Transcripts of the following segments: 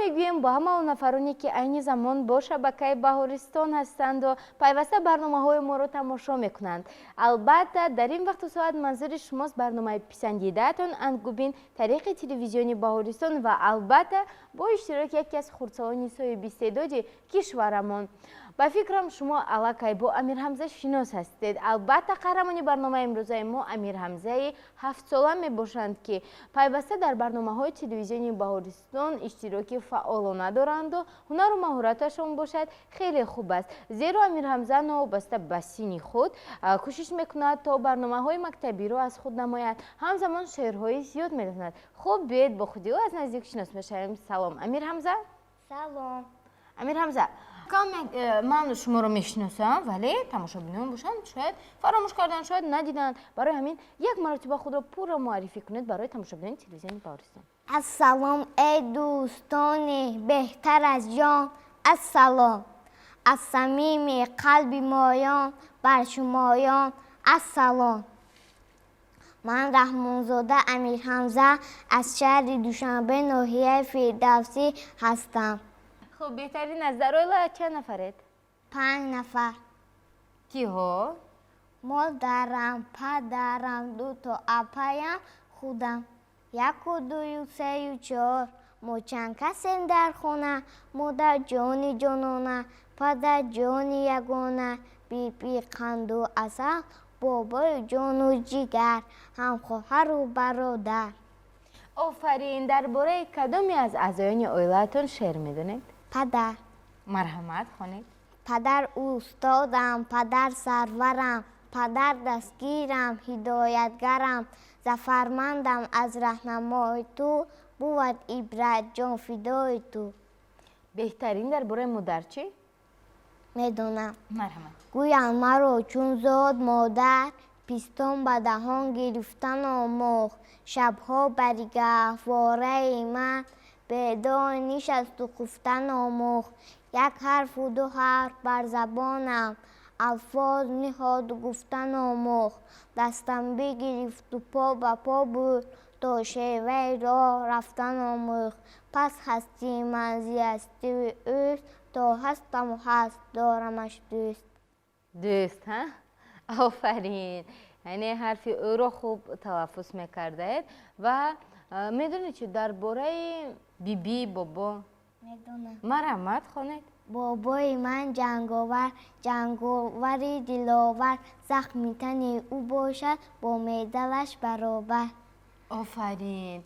Мегӯем бо ҳама он нафароне, ки айни замон бо шабакаи Баҳористон ҳастанду пайваста барномаҳои моро тамошо мекунанд. Албатта, дар ин вақту соат манзури шумост барномаи писандидаатон «Ангубин» тариқи телевизиони Баҳористон ва албатта бо иштироки яке аз хурдсолони соҳиби кишварамон. Ба фикрам, шумо аллакай бо Амирҳамза шинос ҳастед. Албатта, қаҳрамони барномаи имрӯзаи мо Амирҳамзаи 7-сола мебошанд, ки пайваста дар барномаҳои телевизиони Баҳористон иштироки фаъолона доранду ҳунару маҳораташон бошад хеле хуб аст, зеро Амирҳамза новобаста ба синни худ кӯшиш мекунад, то барномаҳои мактабиро аз худ намояд, ҳамзамон шеърҳои зиёд медонад. Хуб, биёед, бо худи ӯ аз наздик шинос мешавем. Салом, Амирҳамза. Салом. Амирҳамза, ман шуморо мешиносам, вале тамошобинон бошанд, шояд фаромӯш карданд, шояд надиданд. Барои ҳамин як маротиба худро пурра муаррифӣ кунед барои тамошобинони телевизиони Баҳористон. Ассалом, эй дӯстони беҳтар аз ҷон, ассалом, аз самими қалби моён бар шумоён ассалом. Ман Раҳмонзода Амирҳамза аз шаҳри Душанбе, ноҳияи Фирдавсӣ ҳастам. Хуб, беҳтарин аст. Дар оила чанд нафаред? Панҷ нафар. Киҳо? Модарам, падарам, дуто апаям, худам. Яку, дую, сею, чор, мо чанд касем дар хона. Модарҷони ҷонона, падарҷони ягона, биби қанду асал, бобои ҷону ҷигар, ҳамхоҳару бародар. Офарин. Дар бораи кадоме аз аъзоёни оилаатон шеър медонед? Падар. Марҳамат, хонед. Падар устодам, падар сарварам, падар дастгирам, ҳидоятгарам, зафармандам аз раҳнамои ту, бувад ибрат ҷонфидои ту. Беҳтарин. Дар бораи модар чӣ? Медонам. Марҳамат. Гӯянд маро чун зод модар, пистон ба даҳон гирифтан омӯхт. Шабҳо бари гаҳвораи ман бедор нишасту хуфтан омӯхт. Як ҳарфу ду ҳарф бар забонам алфоз ниҳоду гуфтан омӯхт. Дастам бигирифту по ба по бурд, то шеваи роҳ рафтан омӯхт. Пас ҳастии ман зи ҳастии ӯст, то ҳастаму ҳаст дорамаш дӯст. Дӯст, ҳа, офарин. Яъне ҳарфи ӯро хуб талаффуз мекардаед. Ва медонед чи дар бораи биби, бобо? Медонам. Марҳамат, хонед. Бобои ман ҷанговар, ҷанговари диловар, захми тани ӯ бошад бо медалаш баробар. Офарин.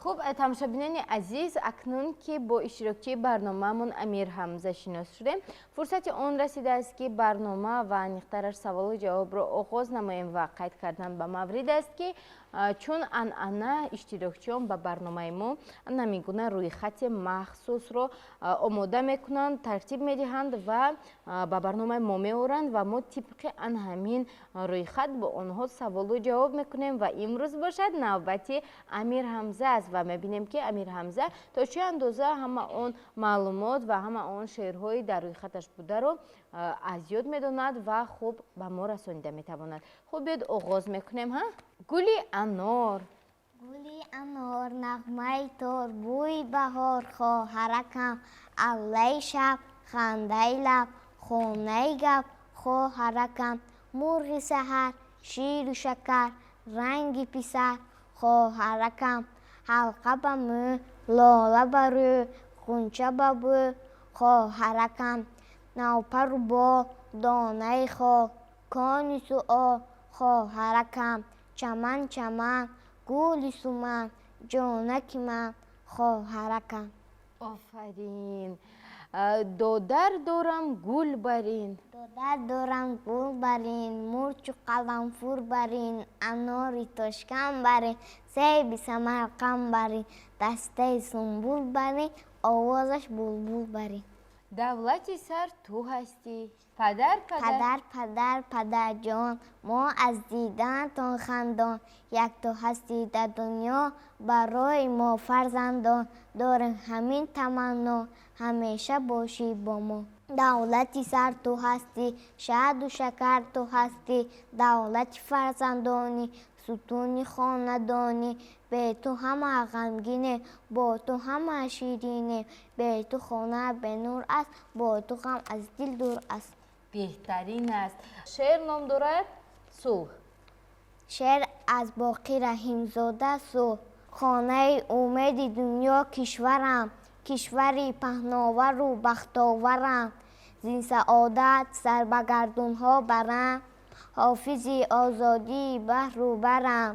Хуб, тамошобинони азиз, акнун ки бо иштирокчии барномаамон Амирҳамза шинос шудем, фурсати он расидааст, ки барнома ва аниқтараш саволу ҷавобро оғоз намоем. Ва қайд кардан ба маврид аст, ки чун анъана иштирокчиён ба барномаи мо ҳамин гуна рӯйхати махсусро омода мекунанд, тартиб медиҳанд ва ба барномаи мо меоранд ва мо тибқи ан ҳамин рӯйхат бо онҳо саволу ҷавоб мекунем. Ва имрӯз бошад навбати Амирҳамза аст ва мебинем, ки Амирҳамза то чӣ андоза ҳама он маълумот ва ҳама он шеърҳои дар рӯйхаташ бударо аз ёд медонад ва хуб ба мо расонида метавонад. Хуб, биёд, оғоз мекунем. Ҳа, гули анор. Гули анор, нағмаи тор, бӯи баҳор, хоҳаракам, аллаи шаб, хандаи лаб, хонаи гап, хоҳаракам, мурғи саҳар, ширу шакар, ранги писар, хоҳаракам, ҳалқа ба мӯ, лола ба рӯ, ғунча ба бӯ, хоҳаракам, навпару бол, донаи хок, кони суол, хоҳаракам, чаман, чаман, гули суман, ҷонаки ман, хоҳаракам. Офарин. Додар дорам гул барин. Додар дорам гул барин, мурчу қаламфур барин, анори тошкан барин, себи Самарқанд барин, дастаи сумбул барин, овозаш булбул барин. Давлати сар ту ҳастӣ, падар, падар. Падар, падар, падарҷон, мо аз дидантон хандон, якто ҳастӣ дар дунё барои мо фарзандон, дорем ҳамин таманно, ҳамеша бошӣ бо мо. Давлати сар ту ҳастӣ, шаҳду шакар ту ҳастӣ, давлати фарзандонӣ, сутуни хонадонӣ. Бе ту ҳама ғамгине, бо ту ҳама ширине, бе ту хона бенур аст, бо ту ғам аз дил дур аст. Беҳтарин аст. Шеър ном дорад сулҳ. Шеър аз Боқӣ Раҳимзода сулҳ. Хонаи умеди дунё кишварам, кишвари паҳновару бахтоварам. Зин саодат сар ба гардунҳо барам, ҳофизи озодии баҳру барам.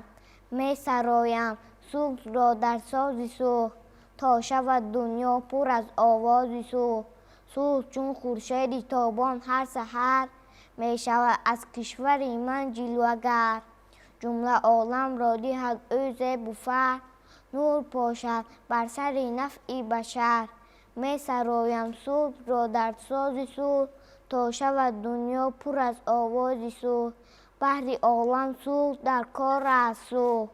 Месароям сулҳро дар сози сулҳ, то шавад дунё пур аз овози сулҳ. Сулҳ чун хуршеди тобон ҳар саҳар, мешавад аз кишвари ман ҷилвагар. Ҷумла оламро диҳад ӯ зебу фар, нур пошад бар сари нафъи башар. Месароям сулҳро дар сози сулҳ, то шавад дунё пур аз овози сулҳ. Баҳри олам сулҳ дар кор аст сулҳ,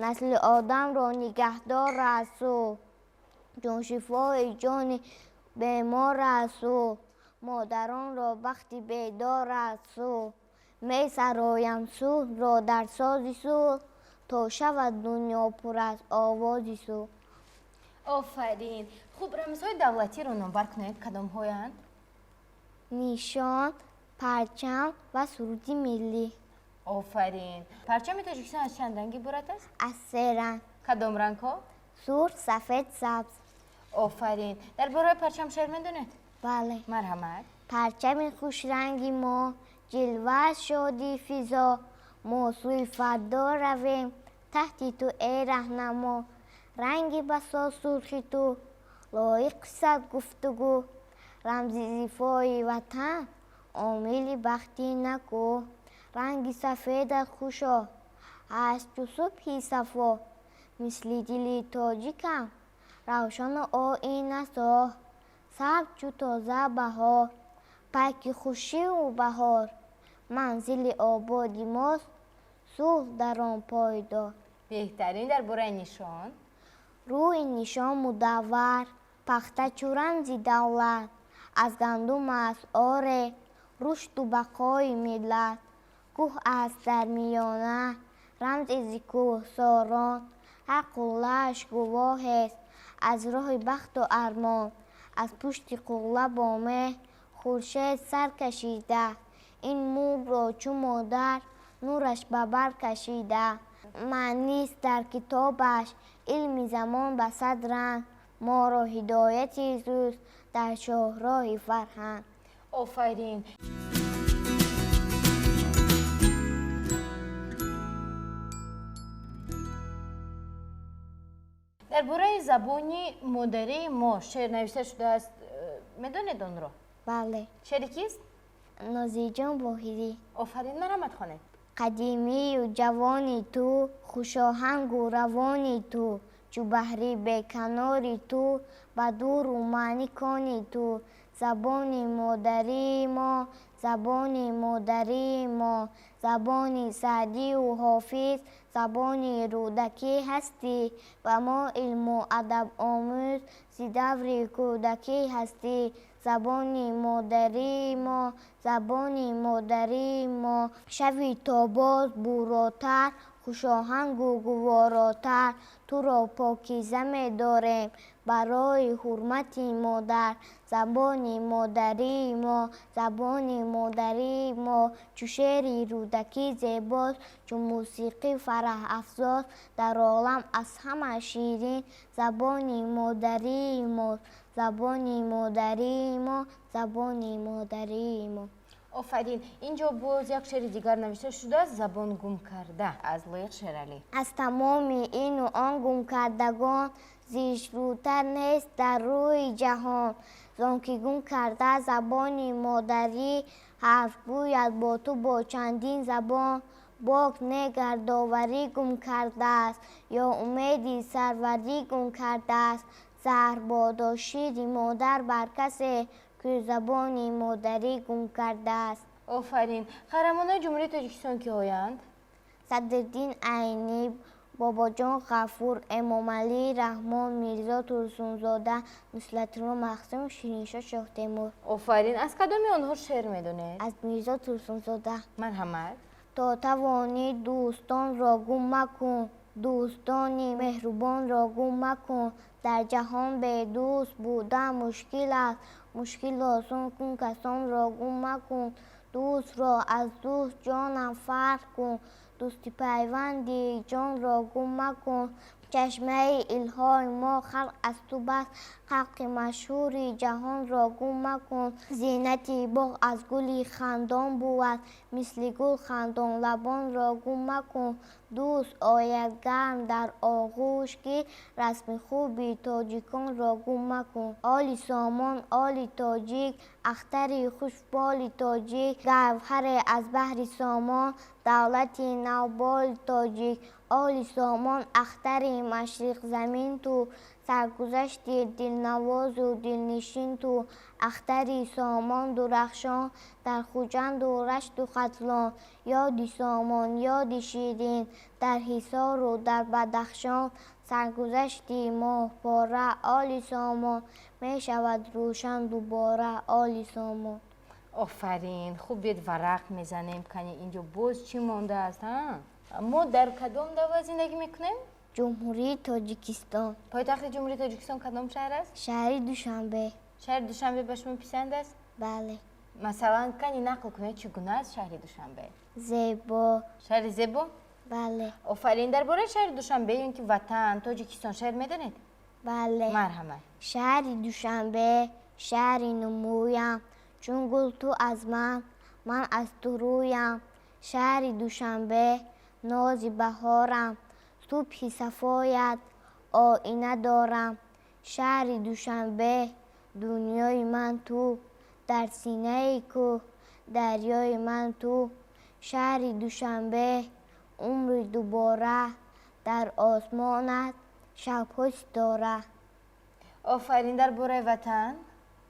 насли одамро нигаҳдор аст сулҳ. Чун шифои ҷони бемор аст сулҳ, модаронро бахти бедор аст сулҳ. Месароям сулҳро дар сози сулҳ, то шавад дунё пур аз овози сулҳ. Офарин. Хуб, рамзҳои давлатиро номбар кунед, кадомҳоянд? Нишон, парчам ва суруди миллӣ. Офарин. Парчами Тоҷикистон аз чанд ранг иборат аст? Аз се ранг. Кадом рангҳо? Сурх, сафед, сабз. Офарин. Дар бораи парчам шеър медонед? Бале. Марҳамат. Парчами хушранги мо, ҷилвааш шоди физо, мо сӯи фардо равем, таҳти ту эй раҳнамо. Ранги басо сурхи ту, лоиқи сад гуфтугӯ, рамзи зифои ватан, омили бахти накӯ. Ранги сафедат хушо, ҳаст чу субҳи сафо, мисли дили тоҷикам, равшану оинасоҳ. Сабз чу тоза баҳор, пайки хушиву баҳор, манзили ободи мост, сулҳ дар он пойдор. Беҳтарин. Дар бораи нишон? Рӯи нишон мудаввар, пахта чу рамзи давлат, аз гандум аст оре, рушду бақои миллат. Кӯҳ аст дар миёна, рамзи зи кӯҳсорон, ҳар қуллааш гувоҳест аз роҳи бахту армон. Аз пушти қулла бо меҳр хуршед сар кашида, ин мулкро чу модар нураш ба бар кашида. Маънист дар китобаш илми замон ба сад ранг, моро ҳидояти зӯст дар шоҳроҳи фарҳанг. Офарин. Дар бораи забони модарии мо шеър навишта шудааст, медонед онро? Бале. Шеъри кист? Нозирҷон Воҳидӣ. Офарин, марҳамат хонед. Қадимию ҷавони ту, хушоҳангу равони ту, чу баҳри беканори ту, ба дуру маъни кони ту. Забони модарии мо, забони модарии мо, забони Саъдию Ҳофиз, забони Рӯдакӣ ҳастӣ. Ба мо илму адаб омӯз, зи даври кӯдакӣ ҳастӣ. Забони модарии мо, забони модарии мо, шави тобоз буротар, хушоҳангу гуворотар. Туро покиза медорем барои ҳурмати модар. Забони модарии мо, забони модарии мо, чу шеъри Рӯдакӣ зебост, чу мусиқӣ фараҳафзост, дар олам аз ҳама ширин забони модарии мо, забони модарии мо, забони модарии мо. Офарин. Инҷо боз як шеъри дигар навишта шудааст, забон гум карда, аз Лоиқ Шералӣ. Аз тамоми ину он гумкардагон зиштрӯтар нест дар рӯи ҷаҳон. Зон ки гум карда забони модарӣ, ҳарф гӯяд бо ту бо чандин забон. Бок не гардоварӣ гум кардааст, ё умеди сарварӣ гум кардааст. Заҳр бодо шири модар бар касе, ки забони модарӣ гум кардааст. Офарин. Қаҳрамонони Ҷумҳурии Тоҷикистон киҳоянд? Садриддин Айнӣ, Бобоҷон Ғафур, Эмомалӣ Раҳмон, Мирзо Турсунзода, Нусратулло Маҳсум, Шириншоҳ Шоҳтемур. Офарин. Аз кадоми онҳо шеър медонед? Аз Мирзо Турсунзода. Марҳамат. То тавонӣ дӯстонро гум макун, дӯстони меҳрубонро гум макун. Дар ҷаҳон бе дӯст будан мушкил аст, мушкил осон кун, касонро гум макун. Дӯстро аз дӯст, ҷонам, фарқ кун, дӯсти пайванди ҷонро гум макун. Чашмаи илҳоми мо халқ аз ту баст, халқи машҳури ҷаҳонро гум макун. Зинати боғ аз гули хандон бувад, мисли гул хандонлабонро гум макун. Дӯст ояд гарм дар оғӯш гир, расми хуби тоҷиконро гум макун. Оли Сомон, оли тоҷик, ахтари хушболи тоҷик, гавҳаре аз баҳри сомон, давлати навболи тоҷик. Оли Сомон, ахтари машриқзамин ту, саргузашти дилнавозу дилнишин ту. Ахтари Сомон дурахшон дар Хуҷанду Рашту Хатлон, ёди Сомон, ёди ширин дар Ҳисору дар Бадахшон. Саргузашти моҳпора, оли Сомон, мешавад рӯшан дубора, оли Сомон. Офарин. Хуб, биёед варақ мезанем. Кани, инҷо боз чӣ мондааст? Мо дар кадом давлат зиндагӣ мекунем? Ҷумҳурии Тоҷикистон. Пойтахти Ҷумҳурии Тоҷикистон кадом шаҳр аст? Шаҳри Душанбе. Шаҳри Душанбе ба шумо писанд аст? Бале. Масалан, кани нақл кунед, чӣ гуна аст шаҳри Душанбе? Зебо. Шаҳри зебо? Бале. Офарин. Дар бораи шаҳри Душанбе ё ин ки ватан Тоҷикистон шеър медонед? Бале. Марҳамат. Шаҳри Душанбе, шаҳри нумӯям, чун гул ту аз ман, ман аз ту рӯям. Шаҳри Душанбе, нози баҳорам, субҳи сафоят оина дорам. Шаҳри Душанбе, дунёи ман ту, дар синаи кӯҳ дарёи ман ту. Шаҳри Душанбе, умри дубора, дар осмонат шабҳо ситора. Офарин. Дар бораи ватан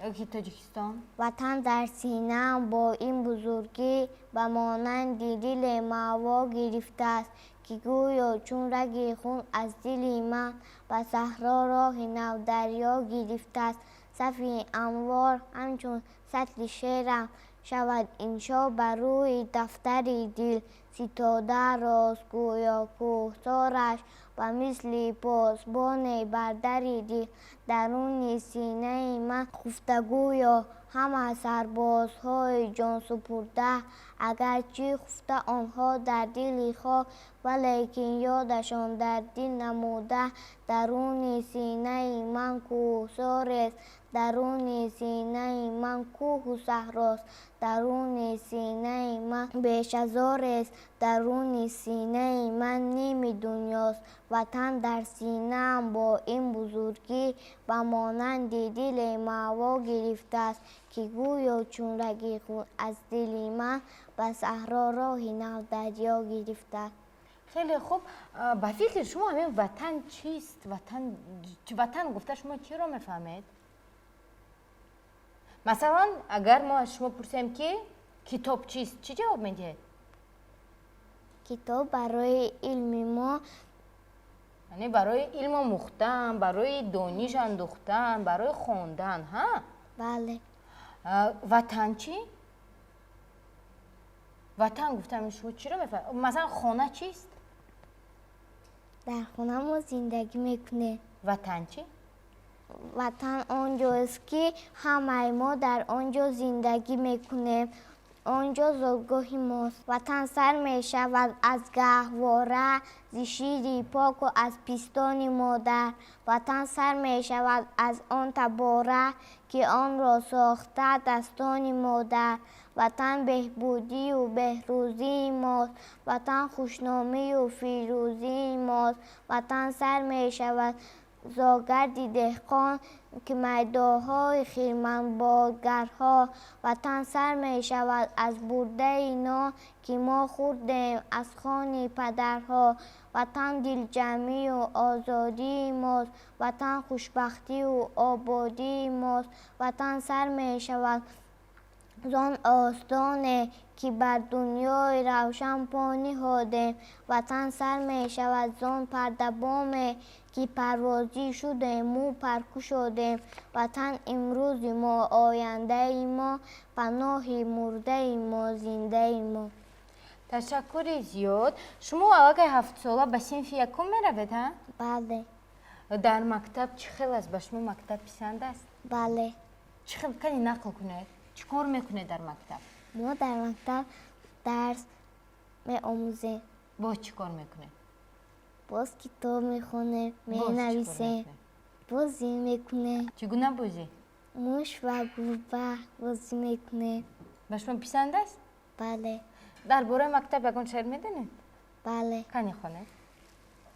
ёки Тоҷикистон? Ватан дар синаам бо ин бузургӣ ба монанди диле маъво гирифтааст, ки гӯё чун раги хун аз дили ман ба саҳро роҳи нав дарё гирифтааст. Сафи анвор ҳамчун сатри шерам шавад иншо бар рӯи дафтари дил. Ситода ростгӯё кӯҳсораш ба мисли посбоне бар дари дил. Даруни синаи ман хуфтагӯё ҳама сарбозҳои ҷонсупурда, агарчи хуфта онҳо дар дили хок, валекин ёдашон дар дил намуда. Даруни синаи ман кӯҳсорест, даруни синаи ман кӯҳу саҳрост, даруни синаи ман бешазорест, даруни синаи ман ними дунёст. Ватан дар синаам бо ин бузургӣ ба монанди диле маъво гирифтааст, ки гӯё чун раги хун аз дили ман ба саҳро роҳи нав дарё гирифтааст. Хеле хуб. Ба фикри шумо, ҳамин ватан чист? Ватан гуфта шумо чиро мефаҳмед? Масалан, агар мо аз шумо пурсем, ки китоб чист, чӣ ҷавоб медиҳед? Китоб барои илми мо. Яъне барои илм омӯхтан, барои дониш андӯхтан, барои хондан, ҳа? Бале. Ватан чӣ? Ватан гуфтам, шумо чиро мефаҳмед? Масалан, хона чист? Дар хона мо зиндагӣ мекунем. Ватан чӣ? Ватан он ҷоест, ки ҳамаи мо дар он ҷо зиндагӣ мекунем. Он ҷо зодгоҳи мост. Ватан сар мешавад аз гаҳвора, зи шири поку аз пистони модар. Ватан сар мешавад аз он табора, ки онро сохта дастони модар. Ватан беҳбудию беҳрӯзии мост, ватан хушномию фирӯзии мост. Ватан сар мешавад зогарди деҳқон, ки майдонҳои хирманбодгарҳо. Ватан сар мешавад аз бурдаи нон, ки мо хӯрдем аз хони падарҳо. Ватан дилҷамъию озодии мост, ватан хушбахтию ободии мост. Ватан сар мешавад Зон остоне ки бар дунёи равшан по ниҳодем, ватан сар мешавад зон пардабоме ки парвозӣ шудему пар кушодем. Ватан имрӯзи мо, ояндаи мо, паноҳи мурдаи мо, зиндаи мо. Ташаккури зиёд. Шумо аллакай 7-сола ба синфи якум меравед, ҳа? Бале. Дар мактаб чӣ хел аст? Ба шумо мактаб писанд аст? Бале. Чӣ хел, кани нақл кунед, чӣ кор мекунед дар мактаб? Мо дар мактаб дарс меомӯзем. Боз чӣ кор мекунед? Боз китоб мехонем, менависем, бозӣ мекунем. Чӣ гуна бозӣ? Муш ва гурба бозӣ мекунем. Ба шумо писанд аст? Бале. Дар бораи мактаб ягон шеър медонед? Бале. Кани хонед.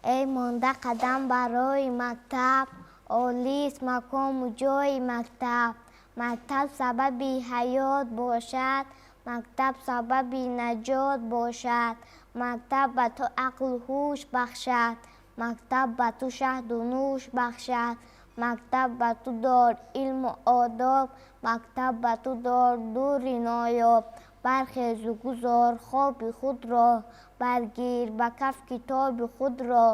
Эй монда қадам барои мактаб, олист макому ҷои мактаб. Мактаб сабаби ҳаёт бошад, мактаб сабаби наҷот бошад. Мактаб ба ту ақлу ҳуш бахшад, мактаб ба ту шаҳду нӯш бахшад. Мактаб ба ту дор илму одоб, мактаб ба ту дор дури ноёб. Бархезу гузор хоби худро, баргир ба каф китоби худро.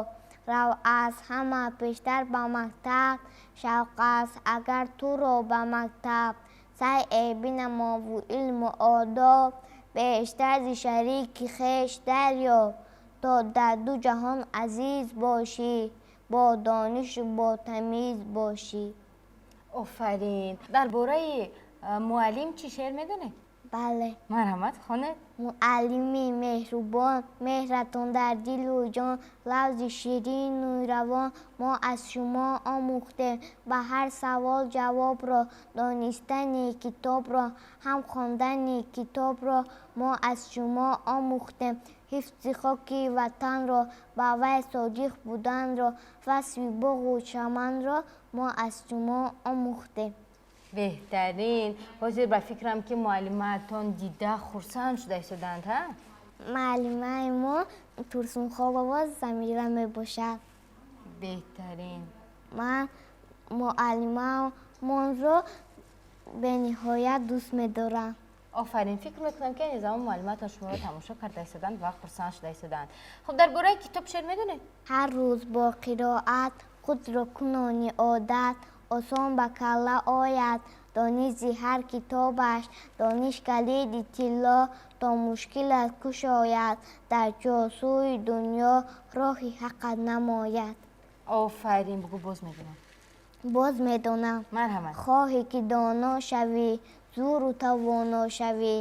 Рав аз ҳама пештар ба мактаб, шавқ аст агар туро ба мактаб. Саъе бинамову илму одоб, бештар зи шарики хеш дарёб. То дар ду ҷаҳон азиз бошӣ, бо донишу бо тамиз бошӣ. Офарин. Дар бораи муаллим чӣ шеър медонед? Бале. Марҳамат, хонед. Муаллими меҳрубон, меҳратон дар дилу ҷон, лафзи ширину равон мо аз шумо омӯхтем. Ба ҳар савол ҷавобро, донистани китобро, ҳам хондани китобро мо аз шумо омӯхтем. Ҳифзи хоки ватанро, ба вай содиқ буданро, васфи боғу чаманро мо аз шумо омӯхтем. Беҳтарин. Ҳозир ба фикрам, ки муаллимаатон дида хурсанд шуда истоданд, ҳа? Муаллимаи мо Турсунхолова Замира мебошад. Беҳтарин. Ман муаллимамонро бениҳоят дӯст медорам. Офарин. Фикр мекунам, ки айни замон муаллимаатон шуморо тамошо карда истоданд ва хурсанд шуда истоданд. Хуб, дар бораи китоб шеър медонед? Ҳар рӯз бо қироат худро кунони одат, осон ба калла ояд дониши ҳар китобаш. Дониш калиди тилло, то мушкилат кушояд, дар ҷосӯи дунё роҳи ҳаққат намояд. Офарин. Бугӯ, боз медонам. Боз медонам. Марҳамат. Хоҳӣ ки доно шавӣ, зӯру тавоно шавӣ,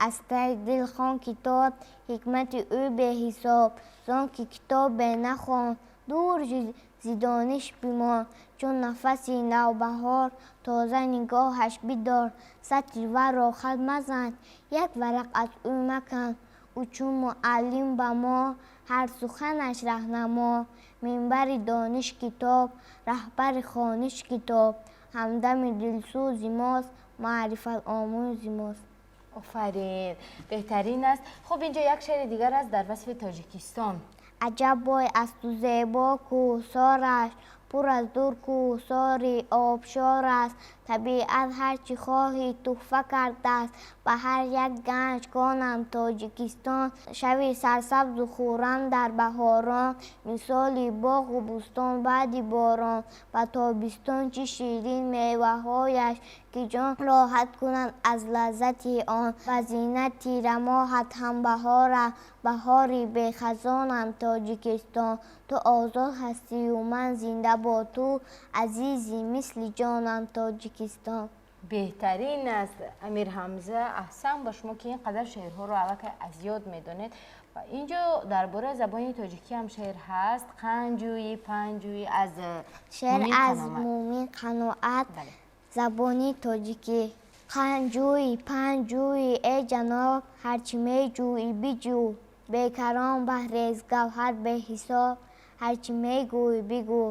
аз таи дил хон китоб, ҳикмати ӯ беҳисоб. Зон ки китобе нахон, дур зи дониш бимон. Чун нафаси навбаҳор тоза нигоҳаш бидор, сатри варо хат мазан, як варақ аз ӯ макан. Ӯ чун муаллим ба мо, ҳар суханаш раҳнамо. Минбари дониш китоб, раҳбари хониш китоб, ҳамдами дилсӯзи мост, маърифатомӯзи мост. Офарин, беҳтарин аст. Хуб, инҷо як шеъри дигар аст дар васфи Тоҷикистон. Аҷаб бой асту зебо кӯҳсораш, пур аз дур кӯҳсори обшор аст. Табиат ҳар чӣ хоҳӣ туҳфа кардааст, ба ҳар як ганҷ конам Тоҷикистон. Шави сарсабзу хуррам дар баҳорон, мисоли боғу бӯстон баъди борон. Ба тобистон чӣ ширин меваҳояш, ки ҷон роҳат кунад аз лаззати он. Ба зинати тирамоҳат ҳам баҳор аст, баҳори бехазонам Тоҷикистон. Ту озод ҳастию ман зинда бо ту, азизи мисли ҷонам Тоҷикистон. Беҳтарин аст, Амир Ҳамза. Аҳсан ба шумо, ки ин қадар шеърҳоро аллакай аз ёд медонед. Ва инҷо дар бораи забони тоҷикӣ ҳам шеър ҳаст. Қанҷӯи панҷӯи аз Шеър аз Мумин Қаноат, забони тоҷикӣ. Қанҷӯи панҷӯи, эй ҷаноб, ҳарчи меҷӯӣ биҷӯ, бекарон баҳрез гавҳар беҳисоб, ҳарчи мегӯӣ бигӯ.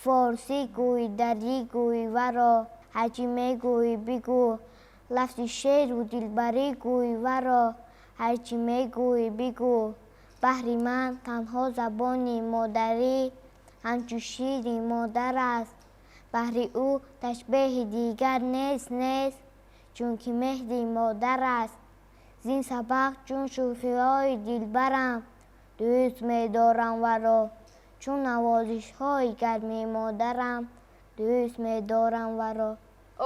Форсӣ гӯй, дарӣ гӯй, варо ҳарчи мегӯӣ бигӯ, лафзи шеру дилбарӣ гӯй, варо ҳарчи мегӯӣ бигӯ. Баҳри ман танҳо забони модарӣ ҳамчу шири модар аст, баҳри ӯ ташбеҳи дигар нест, нест. Чунки меҳри модар аст. Зин сабақ чун шӯхиҳои дилбарам дӯст медорам варо, чун навозишҳои гарми модарам дӯст медорам варо.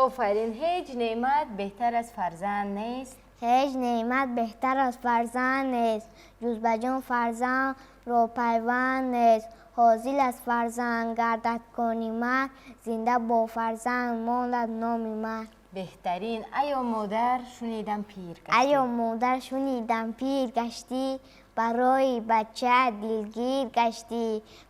Офарин! Ҳеҷ неъмат беҳтар аз фарзанд нест. Ҳеҷ неъмат беҳтар аз фарзанд нест, ҷуз ба ҷон фарзандро пайванд нест. Ҳозил аз фарзанд гардад кони мард, зинда бо фарзанд монад номи мард. Беҳтарин. Аё модар, шунидам пир гаштӣ. Аё модар, шунидам пир гаштӣ, барои бача дилгир гаштӣ.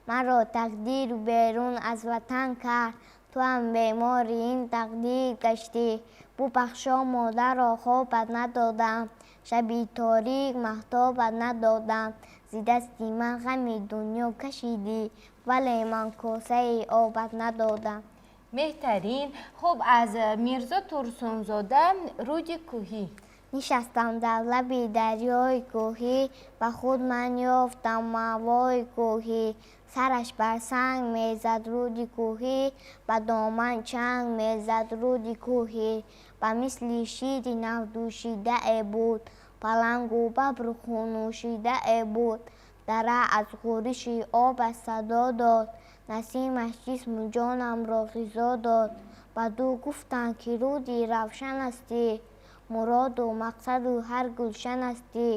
Маро тақдир берун аз ватан кард, ту ҳам бемори ин тақдир гаштӣ. Бубахшо модарро, хобат надодам, шаби торик маҳтобат надодам. Зи дасти ман ғами дунё кашидӣ, вале ман косаи обат надодам. Беҳтарин. Хуб, аз Мирзо Турсунзода «Руди кӯҳӣ». Нишастам дар лаби дарёи кӯҳӣ, ба худ ман ёфтам маъвои кӯҳӣ. Сараш бар санг мезад руди кӯҳӣ, ба доман чанг мезад руди кӯҳӣ. Ба мисли шири навдӯшидае буд, палангу бабру хуннӯшидае буд. Дара аз ғӯриши обаш садо дод, насимаш ҷисму ҷонамро ғизо дод. Баду гуфтанд, ки руди равшан ҳастӣ, муроду мақсаду ҳар гулшан ҳастӣ.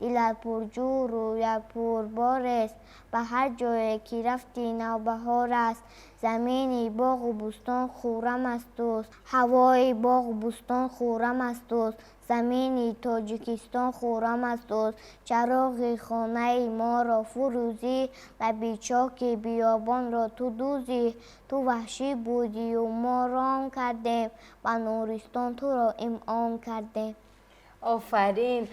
Дилат пурҷӯ, рӯят пурборест, ба ҳар ҷое ки рафтӣ навбаҳор аст. Замини боғу бӯстон хуррам астуст, ҳавои боғу бӯстон хуррам астуст, замини Тоҷикистон хуррам астуст. Чароғи хонаи моро фурӯзӣ, лаби чоки биёбонро ту дӯзӣ. Ту ваҳшӣ будию мо ром кардем, ба нуристон туро инъом кардем. Офарин!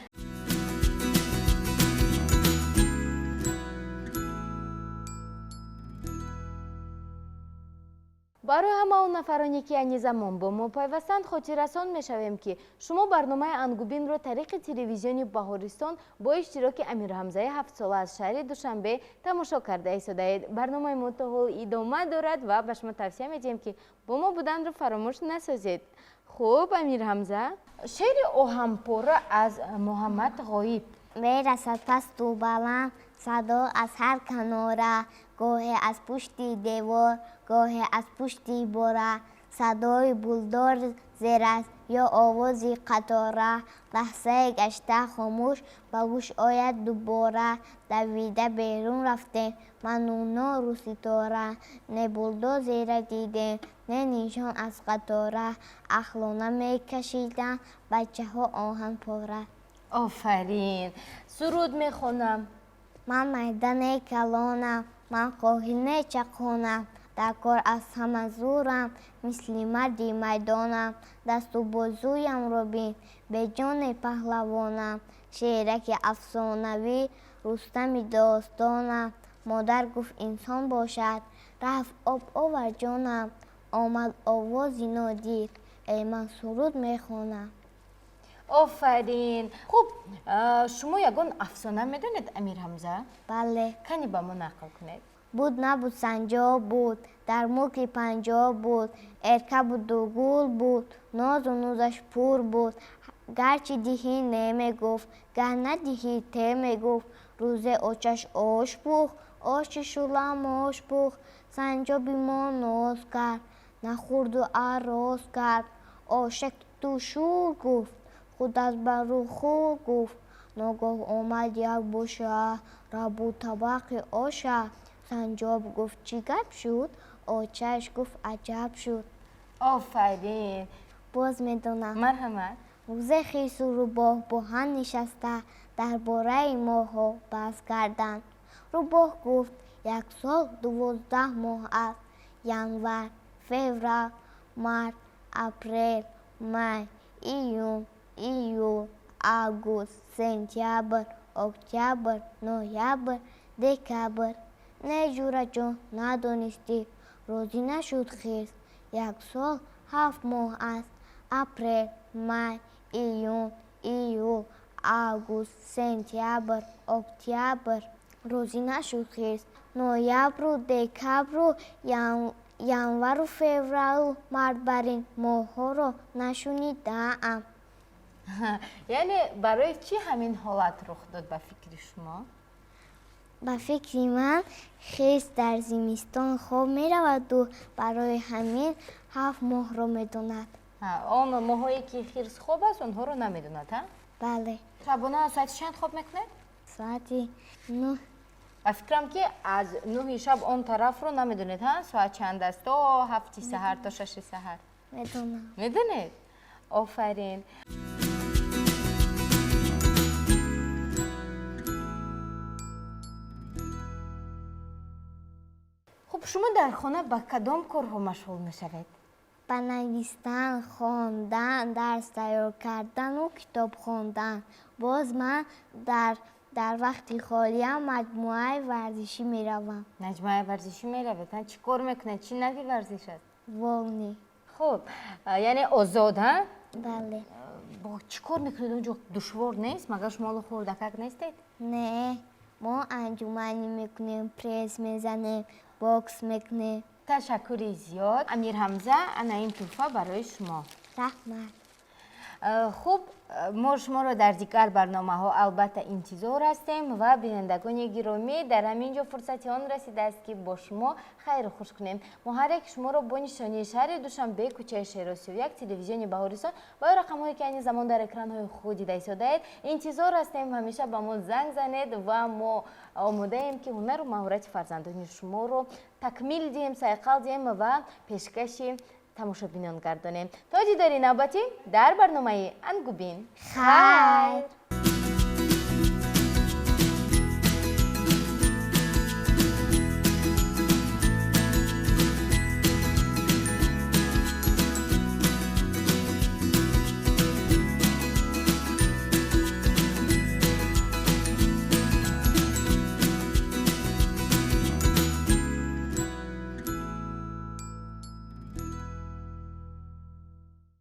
Барои ҳама он нафароне, ки айни замон бо мо пайвастанд, хотиррасон мешавем, ки шумо барномаи Ангубинро тариқи телевизиони Баҳористон бо иштироки Амирҳамзаи ҳафтсола аз шаҳри Душанбе тамошо карда истодаед. Барномаи мо то ҳол идома дорад ва ба шумо тавсия медиҳем, ки бо мо буданро фаромӯш насозед. Хуб, Амирҳамза, шеъри «Оҳанпора» аз Муҳаммад Ғоиб. Мерасад пасту баланд садо аз ҳар канора, гоҳе аз пушти девор, гоҳе аз пушти бора. Садои булдозер аст ё овози қатора, лаҳзае гашта хомӯш ба гӯш ояд дубора. Давида берун рафтем ману Нору Ситора, не булдозера дидем, не нишон аз қатора. Ахлона мекашиданд бачаҳо оҳанпора. Офарин! Суруд мехонам. Ман майдане калонам, ман қоҳил не чақонам, дар кор аз ҳама зурам, мисли марди майдонам. Дасту бозуямро бин, беҷони паҳлавонам, шераки афсонавӣ, Рустами достонам. Модар гуфт: инсон бошад, рафт об овард ҷонам. Омад овози нодир: эй, ман суруд мехонам. Офарин! Хуб, шумо ягон афсона медонед, Амирҳамза? Бале. Кани, ба мо нақл кунед. Буд набуд, санҷоб буд, дар мулки Панҷоб буд. Эрка буду гул буд, нозу нузаш пур буд. Гарчи диҳӣ не мегуфт, гар надиҳӣ те мегуфт. Рӯзе очаш ош пухт, оши шӯламош пухт. Санҷоби мо ноз кард, нахӯрду арроз кард. Ошак ту шӯр гуфт, худ аз бару хӯр гуфт. Ногоҳ омад як боша, рабуд табақи оша. Санҷоб гуфт: чӣ гап шуд? Очаш гуфт: аҷаб шуд. Офарин! Боз медонам. Марҳамат. Рӯзе хирсу рӯбоҳ бо ҳам нишаста дар бораи моҳҳо баҳс карданд. Рӯбоҳ гуфт: як сол 12 моҳ аст: январ, феврал, март, апрел, май, июн, июл, август, сентябр, октябр, ноябр, декабр. Не, ҷураҷон, надонистӣ, розӣ нашуд хирс. Як сол 7 моҳ аст: апрел, май, июн, июл, август, сентябр, октябр. Розӣ нашуд хирс. Ноябру декабру. Январу февралу март барин моҳҳоро нашунидаам. Яъне барои чӣ ҳамин ҳолат рух дод, ба фикри шумо? Ба фикри ман, хирс дар зимистон хоб мераваду барои ҳамин 7 моҳро медонад. Он моҳое ки хирс хоб аст, онҳоро намедонад, ҳа? Бале. Шабона соати чанд хоб мекунед? Соати 9. Ба фикрам, ки аз 9-и шаб он тарафро намедонед, ҳа? Соат чанд аст? То 7-и саҳар, то 6-и саҳар. Медонам. Медонед? Офарин. Хуб, шумо дар хона ба кадом корҳо машғул мешавед? Ба навистан, хондан, дарс тайёр кардану китоб хондан. Боз ман дар вақти холиам маҷмӯаи варзишӣ меравам. Маҷмӯаи варзишӣ меравед? Чӣ кор мекунед? Чӣ навъи варзиш аст? Волни. Хуб, яъне озод, ҳа? Бале. Бо чӣ кор мекунед онҷо? Душвор нест? Магар шумо ҳоло хурдакак нестед? Не, мо анҷуманӣ мекунем, пресс мезанем, бокс мекунем. Ташаккури зиёд, Амирҳамза. Ана ин тӯҳфа барои шумо. Раҳмат. Хуб, мо шуморо дар дигар барномаҳо албатта интизор ҳастем ва бинандагони гиромӣ, дар ҳамин ҷо фурсати он расидааст, ки бо шумо хайру хуш кунем. Мо ҳар яки шуморо бо нишонии шаҳри Душанбе, кӯчаи Шеро 31, телевизиони Баҳористон ва ё рақамҳое, ки айни замон дар экранҳои худ дида истодаед, интизор ҳастем. Ҳамеша ба мо занг занед ва мо омодаем, ки ҳунару маҳорати фарзандони шуморо такмил диҳем, сайқал диҳем ва пешкаши тамошобинон гардонем. То дидори навбатӣ дар барномаи Ангубин. Хайр.